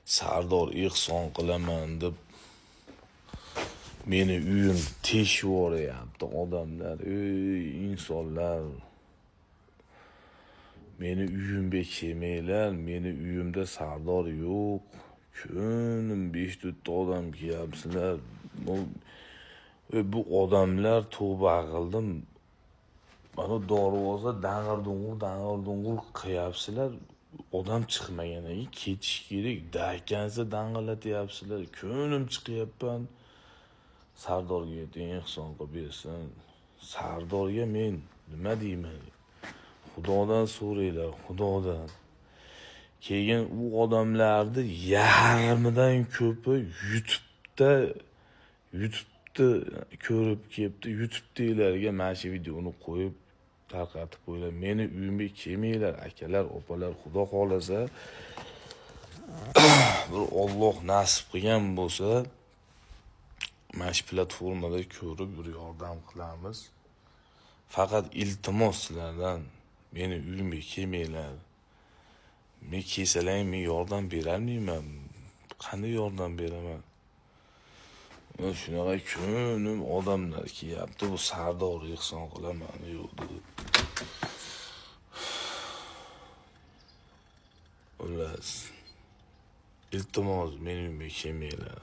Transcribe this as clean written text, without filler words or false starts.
Sardor ehson qilaman deb meni uyim teshib yuboryapti odamlar. Ey insonlar, meni uyimga kelmanglar, meni uyimda Sardor yo'q. Kunim 5-4 ta odam kelyapsizlar. Bu odamlar, tavba qildim. Mana darvoza dang'ir dung'ur dang'ir dung'ur qilyapsizlar. Odam chiqmagandan keyin ketish kerak. Dakansa dang'illatyapsizlar. Kunim chiqyapman. Sardorga ayting, ehson qilib bersin. Sardorga men nima deyman? Xudodan so'ranglar, Xudodan. Keyin u odamlarni yarmidan ko'pi YouTube'da, YouTube'ni ko'rib kelibdi. YouTube'dagilarga mana shu videoni qo'yib tarqatib qo'yinglar. Meni uyimga kelmanglar, akalar, opalar, Xudo xohlasa, bir Alloh nasib qilgan bo'lsa, mana shu platformada ko'rib bir yordam qilamiz. Faqat iltimos sizlardan, meni uyimga kelmanglar. Men kelsalar men yordam berolmayman. Qanday yordam beraman? Mana shunaqa kunim odamlar kelyapti, bu Sardor ehson qilaman yo'q dedi. Xullas, iltimos, meni uyimga kelmanglar.